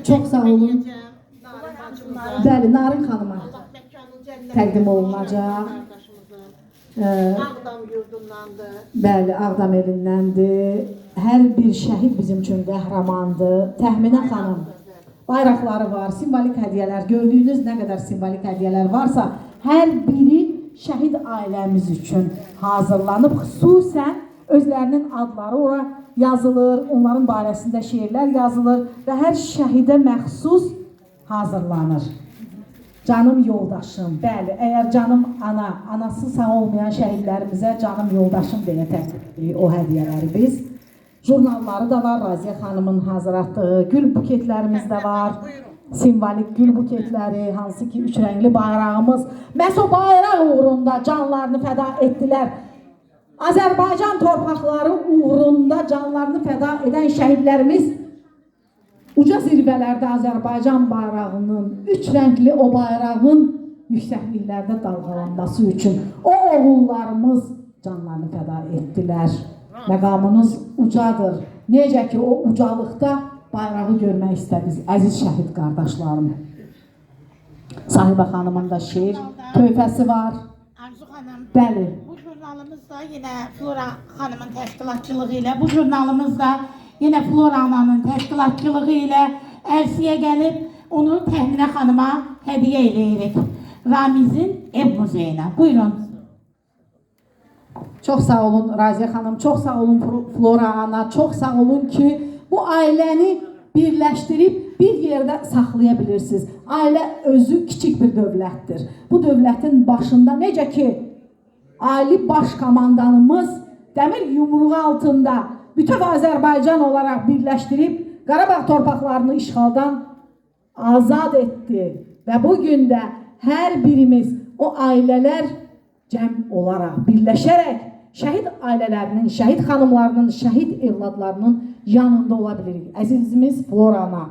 Çox sağ olun. Narin bacımıza. Bəli, Narin xanıma Allah məkanı cənnət təqdim etsin, olunacaq. qardaşımızın. Ee, Ağdam yurdundandır. Bəli, Ağdam elindəndir. Hər bir şəhid bizim üçün qəhrəmandır. Təxminə xanım, bayraqları var, simvolik hədiyyələr. Gördüyünüz nə qədər simvolik hədiyyələr varsa, hər biri şəhid ailəmiz üçün hazırlanıb. Xüsusən özlərinin adları ora yazılır, onların barəsində şeirlər yazılır və hər şəhidə məxsus hazırlanır. Canım yoldaşım, bəli, əgər canım ana, anası sağ olmayan şəhidlərimizə canım yoldaşım deyə təqdim edirik o hədiyyələri biz. Jurnalları da var, Raziyə xanımın hazırlatdığı gül buketlərimiz də var. Simvolik gül buketləri, hansı ki üç rəngli bayrağımız. Məhz o bayraq uğrunda canlarını fəda etdilər. Azərbaycan torpaqları uğrunda canlarını fəda edən şəhidlərimiz uca zirvələrdə Azərbaycan bayrağının üç rəngli o bayrağın yüksəkliklərdə dalğalanması üçün o oğullarımız canlarını fəda etdilər. Məqamınız ucadır. Necə ki o ucalıqda bayrağı görmək istədiniz, əziz şəhid qardaşlarım. Sahibə xanımın da şeir töhfəsi var. Arzu xanım, Bəli. bu jurnalımız da yine Flora xanımın təşkilatçılığı ilə, bu jurnalımız da yine Flora ananın təşkilatçılığı ilə ərsiyə gəlib onu Təxminə xanıma hədiyyə eləyirik. Ramizin ev muzeyinə. Buyurun. Çox sağ olun Raziyə xanım, çox sağ olun Flora ana, çox sağ olun ki, bu ailəni birləşdirib bir yerdə saxlaya bilirsiniz. Ailə özü kiçik bir dövlətdir. Bu dövlətin başında necə ki Ali Baş Komandanımız dəmir yumruğu altında bütöv Azərbaycan olaraq birləşdirib Qarabağ torpaqlarını işğaldan azad etdi və bu gün də hər birimiz o ailələr cəm olaraq, birləşərək şəhid ailələrinin, şəhid xanımlarının, şəhid evladlarının yanında ola bilirik. Əzizimiz Flora ana,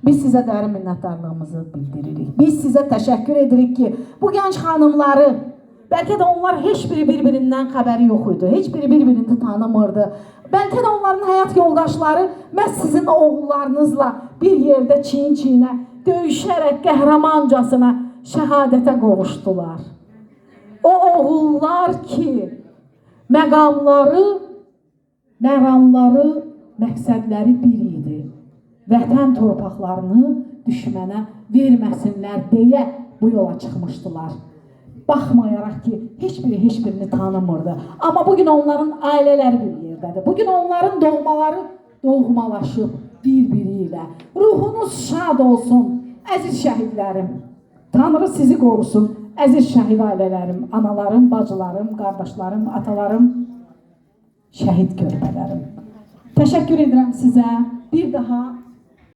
biz sizə dərin minnətdarlığımızı bildiririk. Biz sizə təşəkkür edirik ki, bu gənc xanımları, bəlkə də onlar heç biri bir-birindən xəbəri yox idi, heç biri bir-birini tanımırdı. Bəlkə də onların həyat yoldaşları məhz sizin oğullarınızla bir yerdə çiyin-çiyinə döyüşərək qəhrəmancasına şəhadətə qovuşdular. O oğullar ki, məqamları, məramları, məqsədləri bir idi. Vətən torpaqlarını düşmənə verməsinlər deyə bu yola çıxmışdılar. Baxmayaraq ki, heç biri heç birini tanımırdı. Amma bugün onların ailələri bir yerdədir. Bugün onların doğmaları doğmalaşıb bir-biri ilə. Ruhunuz şad olsun, əziz şəhidlərim. Tanrı sizi qorusun, əziz şəhid ailələrim, analarım, bacılarım, qardaşlarım, atalarım, şəhid körpələrim. Təşəkkür edirəm sizə. Bir daha